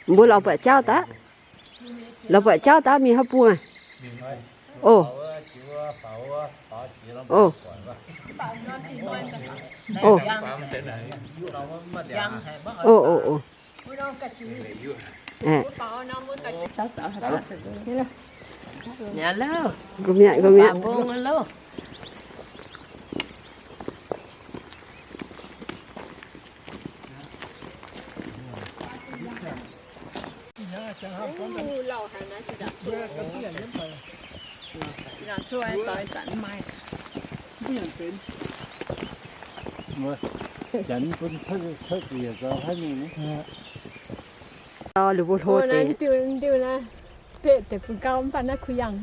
Mbuo lorz buatc jauv daaih. Lorz buatc jauv daaih mingh haaix bung aqv? Oc. Oc. Oc. Oc, oc, oc. Nqa'mi'aqv, nqa'mi'aqv. Liuz mbuo hlo deix. Diuh, diuh naaiv, beqv deix bun gau mv baac naaiv kuh yangh.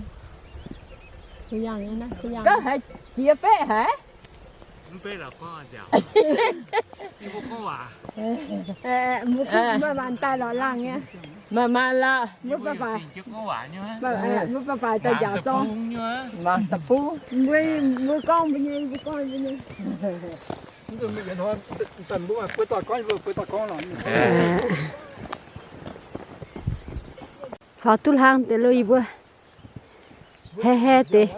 Kuh yangh, naaiv kuh yangh. Gauh haiz jiex beqv haic. Mv baac mbuo maaih daaih lorz laangh nyei. Maaih, maaih lorz. Mbuo baac baac, mbuo baac baac daaih njaaux zorng. Mangc da'bung. Mbuo, mbuo gorngv mbuo nyei, mbuo gorngv mbuo nyei. Faaux duqv hlang deix lo yie mbuo. Heh heh deix.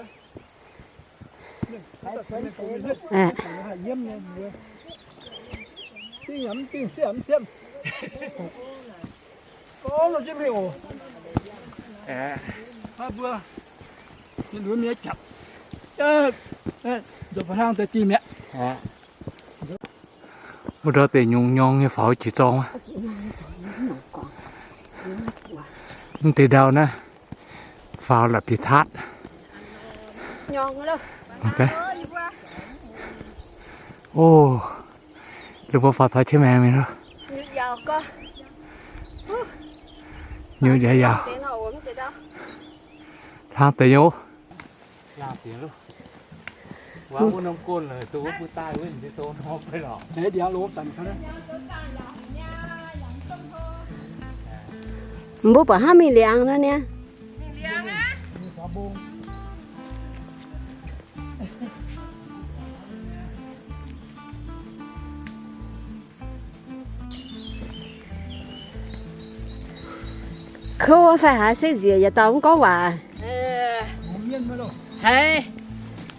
Wuov ndau deix nyungc nyorng nyei faaux jiex zorng wuov. Mv deix ndau naaiv faaux la'bieiv-taatv. Oc, ninh mbuo faaux taux qiex maengx mingh loh. Nyungc jaax yaauc. Hlang deix nyei. Mbuo buatc hnangv mingh liangx nor niaa. Kouv fai haaix, se nzieqc yietc dauh mv gorngv waac. Haiz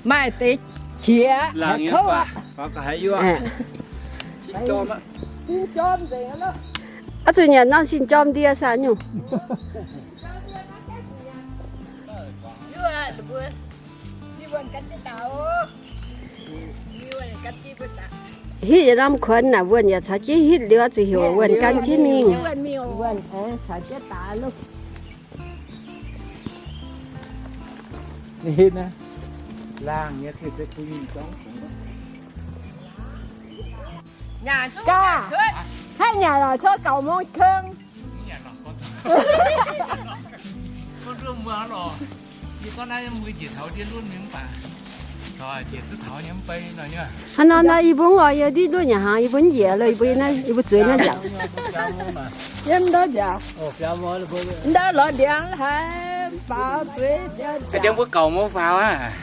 maaih deix qiex kouv. Oix zuqc nyanc norm sin jorm ndie saah nyungc. Hitv yietc norm kuonx naaic, wuonh yaac caux jienv hitv liuz oix zuqc heuc wuonh gan jienv mingh. Gaax, hnangv nyanc lorqc, cuotv gauh mong keng. Hnangv nor nor, yie mbuo mv oix yie ndiev nduov nyanc hnaangx, yie mbuo mv njiec loh, yie mbuo naaiv, yie mbuo zueiz naaiv nziaauc. Yiem ndau nziaauc. Ndau lorz ndiangx haiz faaux zueiz. Mbuo gauh mouc faaux aqv.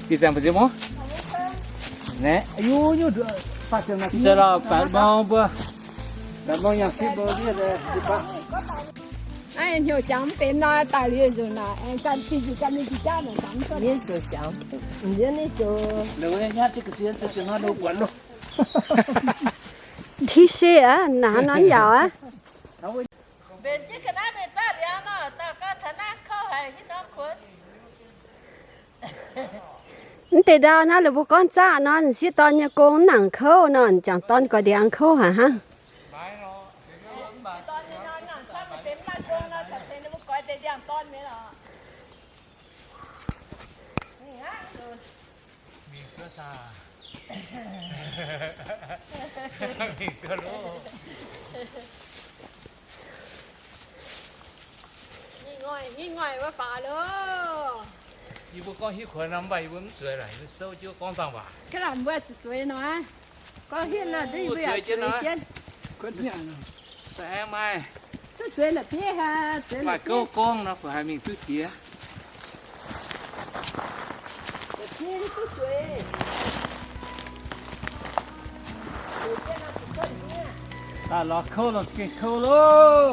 Ih zanc mbuo nziex mouc. Naaiv, ih zanc lorz แปดโมง mbuo. แปดโมง yangh sipv mbuo ndiev. Naaiv hnyouv jangx mv benx nor, daaih liuz nzunc naaic, aengx gan jiex, gan ninh jiex jaav naaic, gan mv duqv. Ti se aqv, naaic hnangv nor yaac aqv. Mbenc jienv ga'naaiv mingh zaah ndiangx nor, dauh gau taux naaiv kouv haic, hitv norm kuonx. Mv deix ndau naaiv, lih mbuo gorngv zaah nor, sieqv dorn nyei gong mv nangc kouv nor, m'jangc dorn goix ndiangx kouv haic hnangv. Yie mbuo gorngv hitv kuonx nor, mv baac yie mbuo mv zueiz lorqc, yie mbuo souv jienv gorngv dangh waac. Mbuo zuqc zueiz nor, gorngv hitv nor, yie mbuo zueiz jienv. Maaih duqv zueiz la'bieiv, maaih gouv gorngv nor, fai haaix mingh duqv jiex. Daaih lorz kouv, lorz gengh kouv loh.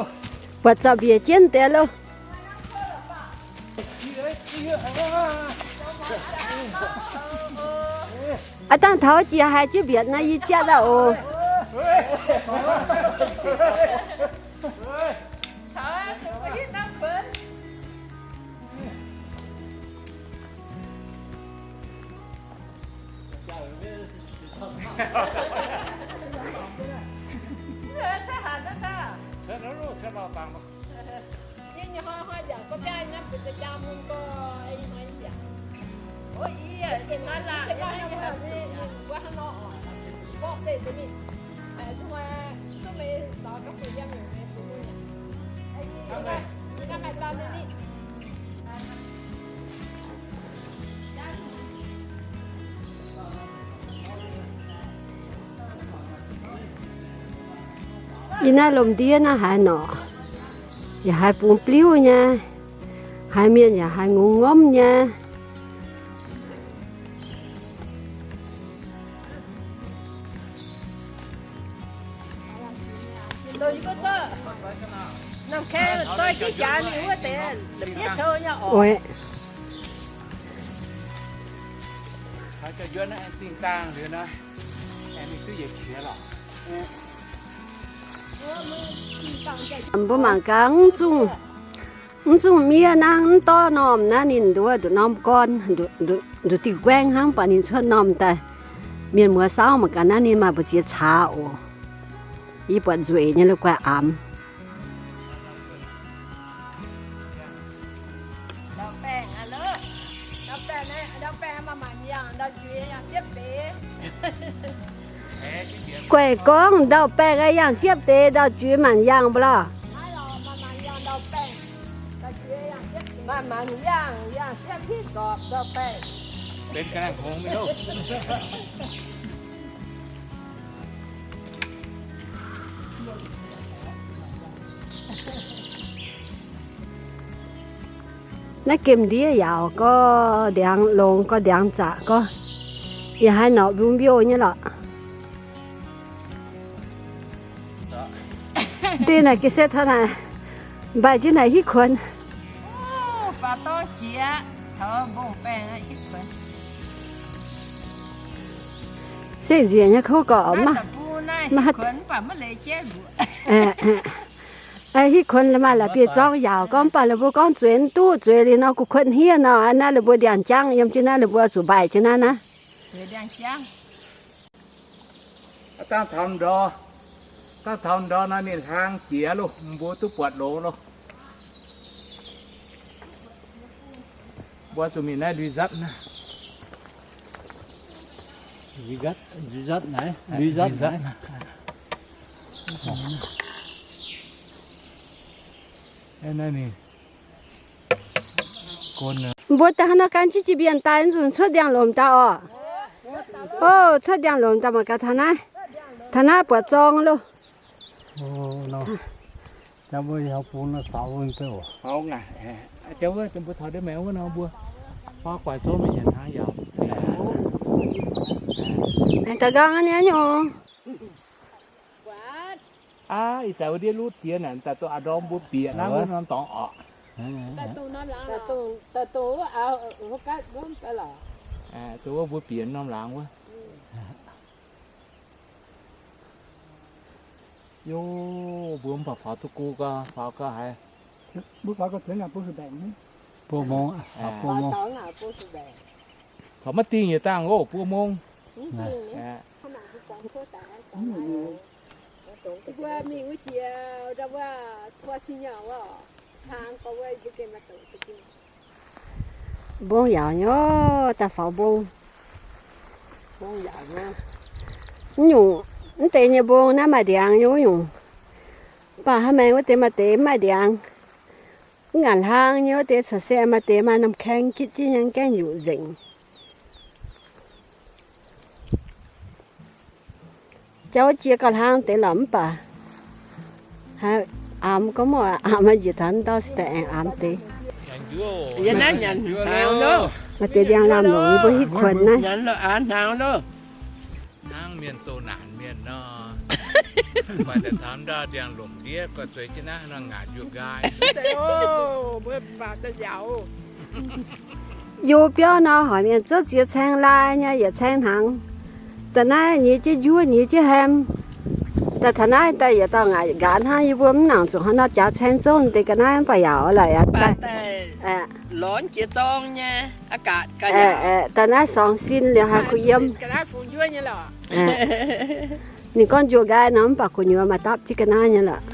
Buatc zaux mbiec jienv deix loh. Aav dangh taux jiex haiz jienv mbietc naaiv yie jatv aqv oc. Ih naaiv lomh ndiev naaiv haaix nor, yaac haiz bungx bliuv nyei, haiz mienh yaac haiz ngongx ngomv nyei. Mbuo mangc gaax, mv zungh miev naaiv mv dorv normh naaiv ninh nduov nduqc norm gorn, nduqc diuh guaengv hnangv, mv baac ninh cuotv normh daaih. Mienh muoz saauv mangc gaax naaiv ninh maaih mbu'ziex caax oc. Yie buatc nzueic nyei lo guaih aamx. Guaih gorngv ndau-baengh yangh siepv deix, ndau-jueiz maanc yangh mv lorh. Naaiv gemh ndiev yaauc gorx, ndiangx longx gorx, ndiangx zaqc gorx, yaac haiz norqc mbiouh mbiouh nyei lorqc. Deix naaic ga'setv taux naaic, mbaih jienv naaic hitv kuonx. Setv nzieqc nyei kouv gorx mv maaih. Hitv kuonx maaih la'bieiv-zorng yaauc gorngv, mv baac la'buo gorngv zueiz mv duqv, zueiz liuz nor gu'kuotv hniev nor, naaiv la'buo ndiangx-jangv yiem jienv naaiv, la'buo zuqc mbaih jienv naaiv naaiv. Dangh taux ndor, dangh taux ndor nor ninh hlang jiex loh, mbuo duqv buatc longx loh. Mbuo zuqc mingh naaiv Lui Zatv naaiv. Lui Zatv, Lui Zatv naaiv, Lui Zatv naaiv. Mbuo daaih hnangv nor gan jienv jiex mbienc daaih, nzunc cuotv ndiangx-lomc daaih orqc. O, cuotv ndiangx-lomc daaih mangc gaax taux naaiv. Taux naaiv buatc zorng loh. Aengx da'nqaang nyei nyungc. Aav, ih zanc wuov ndiev lutv diex naaic, daaih dongh a'ndorm mbuo bieqc naaiv wuov norm dorngx orqc. Dongh wuov mbuo bieqc norm laangz wuov. Yoh, mbuo mv baac faaux duqv go gau, faaux gau haiz. Buo mong, buo mong. Taux maiv dingh yietc dangh oc, buo mong. Mbong yaauc nyei, daaih faaux mbong. Mv nyungc, mv deix nyei mbong naaiv maaih ndiangx nyei wuov nyungc. Mv baac hnangv maengx wuov deix maaih deix mv maaih ndiangx. Mv ngaanc hlang nyei wuov deix caux se maaih deix maaih norm kaeng gitv jienv nyei, gaengh yuqc nzengc. Jauv wuov jiex gauh hlang deix lorqc mv baac haiz aamx gorngv mv aamx, njiec taux ndau se daaih aengx aamx deix. Maaih deix ndiangx-laamh longc yie mbuo hitv kuonx naaiv. Hnangv mienh doh naanc mienh nor. Maaih daaih taux ndau ndiangx-lomc ndiev, gorx-zueiz jienv naaiv nor ngaatc njuov nqaai. Yie biauv nor, hoic mienh zouv ziex caeng lai nyei, yietc caeng hnaangx. Da'naaiv nyiex jienv njuov, nyiex jienv hem. Daaih taux naaiv daaih yietc dauh ngaatc nqaai hnangv. Yie mbuo mv nangc zuqc hnangv nor jaax caeng zouv deix ga'naaiv mv baac yaac oix laic aqv. Lorz jiex zorng nyei, daaih naaiv sorngx sin liuz haih kuh yiem. Ninh gorngv njuov nqaai nor mv baac gu'nyuoz maaih dapv jienv ga'naaiv nyei lorqc.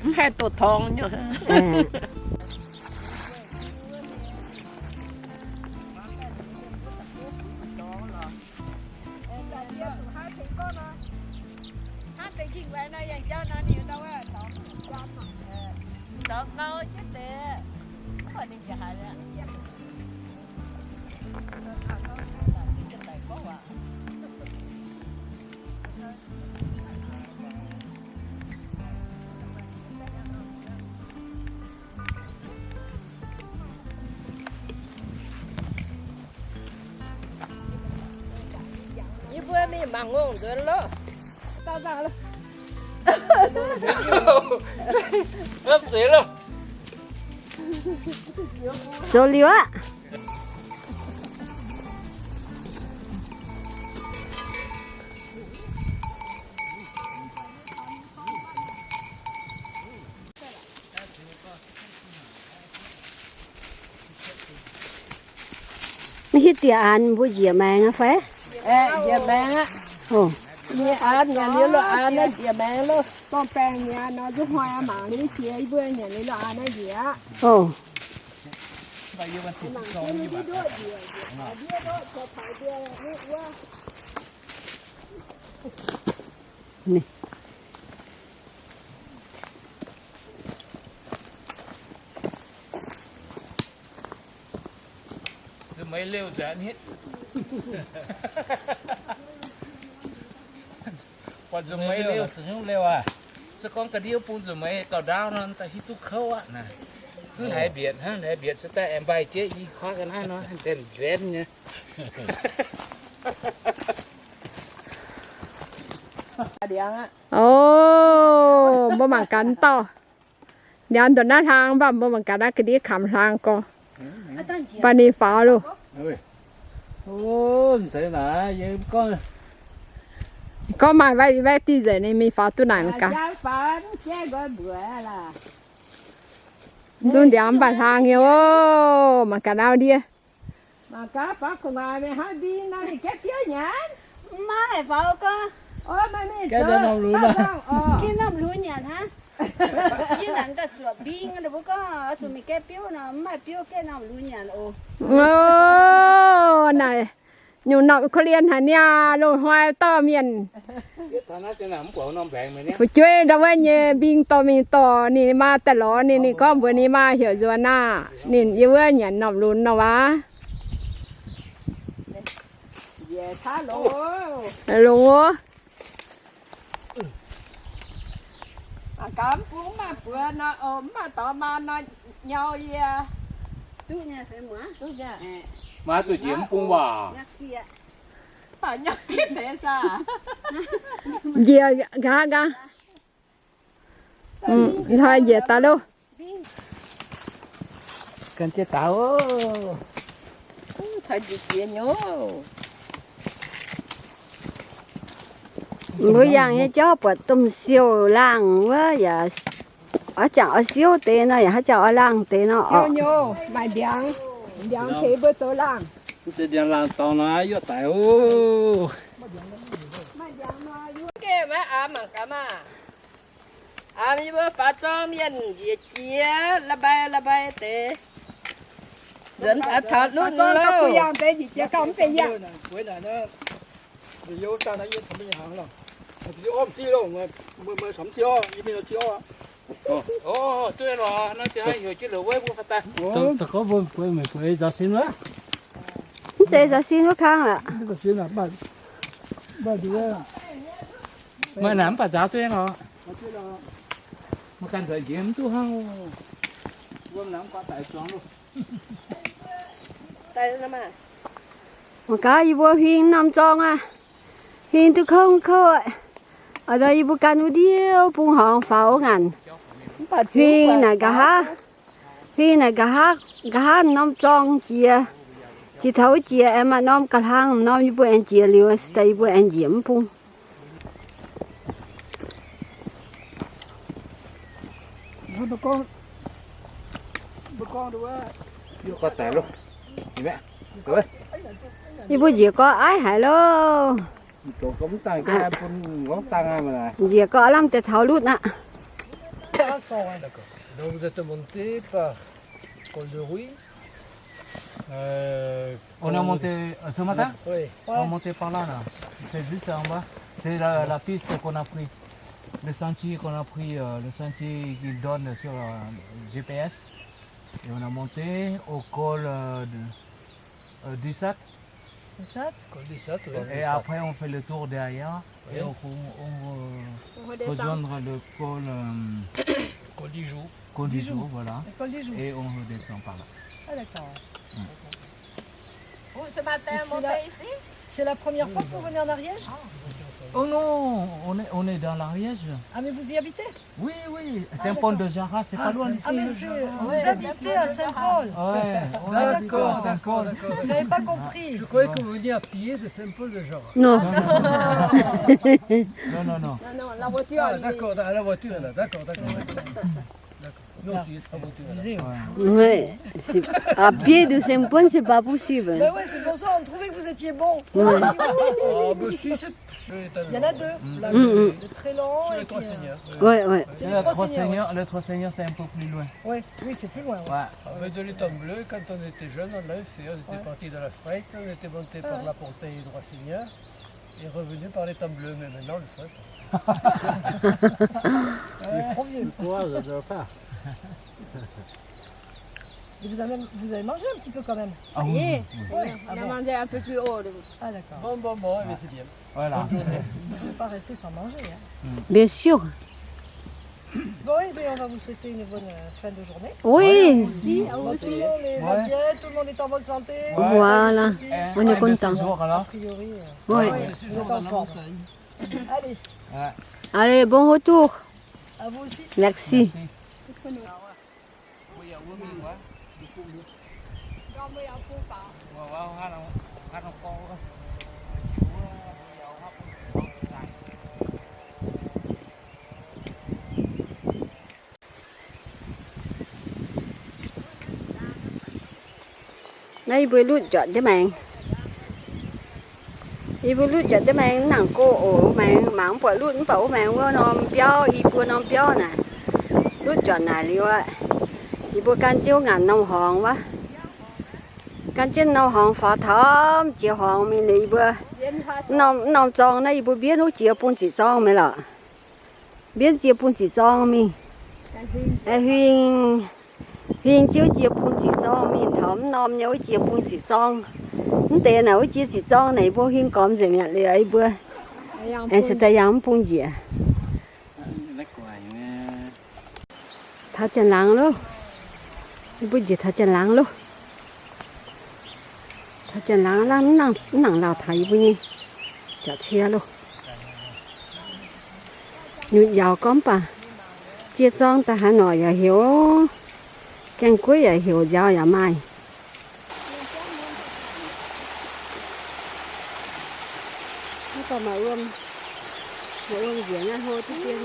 Mv haih doqc torngx nyei. Yie mbuo mingh mangc ngongh nzuonx loh. Zoux liuz aqv. Mv hiuv diec aanx mbuo njiec maengx aqv fai? Njiec maengx aqv. Nyei aanx nyanc liuz loz-aanx naaiv njiec maengx loh. Dorh baengh mi'aqv nor, nzunc hnoi mangc liuz jiex yie mbuo nyanc liuz loz-aanx naaiv njiec aqv. Nzunc meix liouh nzengc. Buatc nzunc meix liouh. Se gorngv ga'ndiev bung nzunc meix gauh ndaauv nor, da'hiuv duqv kouv aqv naaic. Mv haiz mbietc hnangv, haiz mbietc se daaih aengx mbaih jieqv i kuaaiv ga'naaiv nor, nzenc nzenc nyei. O, mbuo mangc gaax dauh. Ndiangx ndongc naaiv hlang, mv baac mbuo mangc gaax naaiv ga'ndiev kamx hlang gorx. Mv baac ninh faaux loh. Gorngv maaih waeqv diuh nzengc, ninh mingh faaux duqv naaic mangc gaax. Nzung ndiangx mv baac hlang nyei oc. Mangc gaax naaiv ndiev. Mangc gaax faaux gu'nguaaic mingh hnangv mbing nor, ninh gaeqv biouv nyanc. Mv maaih faaux gorngv. Gaeqv norm lunx nyanc hnangv. Yie naaic gauh zuoqc mbing, ninh mbuo gorngv zuqc mingh gaeqv biouv nor, mv maaih biouv gaeqv norm lunx nyanc oc. Naaic nyungc norm korv-lienh haic niaa, loz-hnoi dorh mienh. Fu'jueiv ndau wuov nyei mbing dorh mingh dorh ninh maa daaih lorz ninh, ninh gorngv mbuox ninh maa heuc nzuonx aah, ninh yie wuov nyanc norm lunx nor waac. Longx wuov. Maa zuqc njiec mv bung waac. Njiec nqa'haav nqa'haav. Hnoi njiec daaih loh. Gan jienv daaih oc. Mbuo yangh nyei jauv buatc domh siou laangh wuov yaac haaix jangx oix siouv deix nor, yaac haaix jangx oix laangh deix nor oc. Maaih ndiangx, ndiangx tengx mbuo zoux laangh. Mv zeiz ndiangx laangh dorngx nor, yuoqv daic oc. Mangc gaax maah. Aa, yie mbuo faaux zorng mienh njiec jiex la'bai la'bai deix. Nzuonx taux lunx louh. Mv zeiz nzaaux sin wuov kang aqv. Maaih naaic mv baac nzaaux duqv lorqc. Mv gan nzaic njiec mv duqv hnangv. Mangc gaax yie mbuo huing norm zorng aqv. Huing duqv kouv kouv aqv. A'daux yie mbuo gan wuov ndiev bung horngz faaux wuov ngaanc. Huing naaic nqa'haav, huing naaic nqa'haav, nqa'haav norm zorng jiex. Jiex taux wuov jiex aengx maaih norm ga'hlang norm yie mbuo aengx jiex liuz, se daaih yie mbuo aengx njiec mv bung. Yie mbuo njiec gorx aiv haic loh. Njiec gorx lamh deix taux lutv aqv. Donc vous êtes monté par col de Rouy. Euh, on a monté, euh, ce matin? Oui. On a monté par là, là. C'est juste en bas. C'est la, la piste qu'on a pris. Le sentier qu'on a pris, euh, le sentier qui donne sur, euh, G P S. Et on a monté au col, euh, de, euh, du Sat. Du Sat? Col du Sat, oui. Et après, on fait le tour derrière. Oui. Et on, on, on, euh, rejoindre le col, euh, col du Joux. Col du Joux, voilà. Le col du Joux. Et on redescend par là. Ah, d'accord. Vous, ce matin, montez ici? C'est la première fois que vous venez en Ariège? Oh non, on est, on est dans l'Ariège. Ah, mais vous y habitez? Oui, oui, Saint-Paul de Jarras, c'est pas loin d'ici. Ah, mais vous habitez à Saint-Paul. Ouais, on habite à Saint-Paul. D'accord, d'accord. J'avais pas compris. Je croyais que vous veniez à pied de Saint-Paul de Jarras. Non. Non, non, non. Non, non, la voiture. Ah, d'accord, la voiture, là. D'accord, d'accord, d'accord. Nous aussi, ça va, tu vois. Ouais, c'est, à pied de Saint-Paul, c'est pas possible. Ben ouais, c'est pour ça, on trouvait que vous étiez bon. Ouais. Ah, ben si, c'est, c'est... Il y en a deux, là, le, le très lent et puis, euh, ouais, ouais. C'est les Trois Seigneurs. Les Trois Seigneurs, c'est un peu plus loin. Ouais, oui, c'est plus loin, ouais. Ah, mais de l'Étang Bleu, quand on était jeune, on l'avait fait. On était parti de la Frette, on était monté par la Portaye des Trois Seigneurs. Et revenu par l'Étang Bleu, mais maintenant, le feu. Il est trop vieux. Le courage de le faire. Et vous avez, vous avez mangé un petit peu quand même? Ah oui, oui, oui. On a mangé un peu plus haut. Ah, d'accord. Bon, bon, bon, mais c'est bien. Voilà. On ne peut pas rester sans manger, hein. Bien sûr. Bon, eh bien, on va vous souhaiter une bonne, euh, fin de journée. Oui. Aussi, à vous aussi. Tout le monde est, va bien, tout le monde est en bonne santé. Voilà. On est content. A priori, euh, on est en forme. Allez. Allez, bon retour. À vous aussi. Merci. Naaiv yie mbuo lutv juatc jienv maengx. Yie mbuo lutv juatc jienv maengx, mv nangc go oc. Maengx mangc mv buatc lutv, mv baac wuov maengx wuov norm biauv, i buo norm biauv naaic, lutv juatc naaic liuz aqv. Yie mbuo gan jienv wuov ngaanc norm horngz wuov. Gan jienv norm horngz faaux taux jiex horngz mingh liuz yie mbuo, mv norm, mv norm zorng naaiv yie mbuo mbienv wuov jiex bung ziqc zorng mingh lorqc. Mbienv jiex bung ziqc zorng mingh. Huing, huing jienv wuov jiex bung ziqc zorng mingh taux mv norm nyei wuov jiex bung ziqc zorng. Mv deix naaic wuov jiex ziqc zorng naaic yie mbuo huing gormx nzengc mi'aqv. Liuz yie mbuo aengx se daaih yangh mv bung njiec. Taux janx-laangz loh. Yie mbuo njiec taux janx-laangz loh. Taux janx-laangz, mv nangc lauh taux yie mbuo nyei jauv-cie loh. Nyutc yauz gorngv mv baac jiex zorng daaih haaix norqc yaac heuc, gaeng-gueiv yaac heuc, nziaaux yaac maaih. Mv baac maaih wuom, maaih wuom njiec naaiv hlo diqv dien.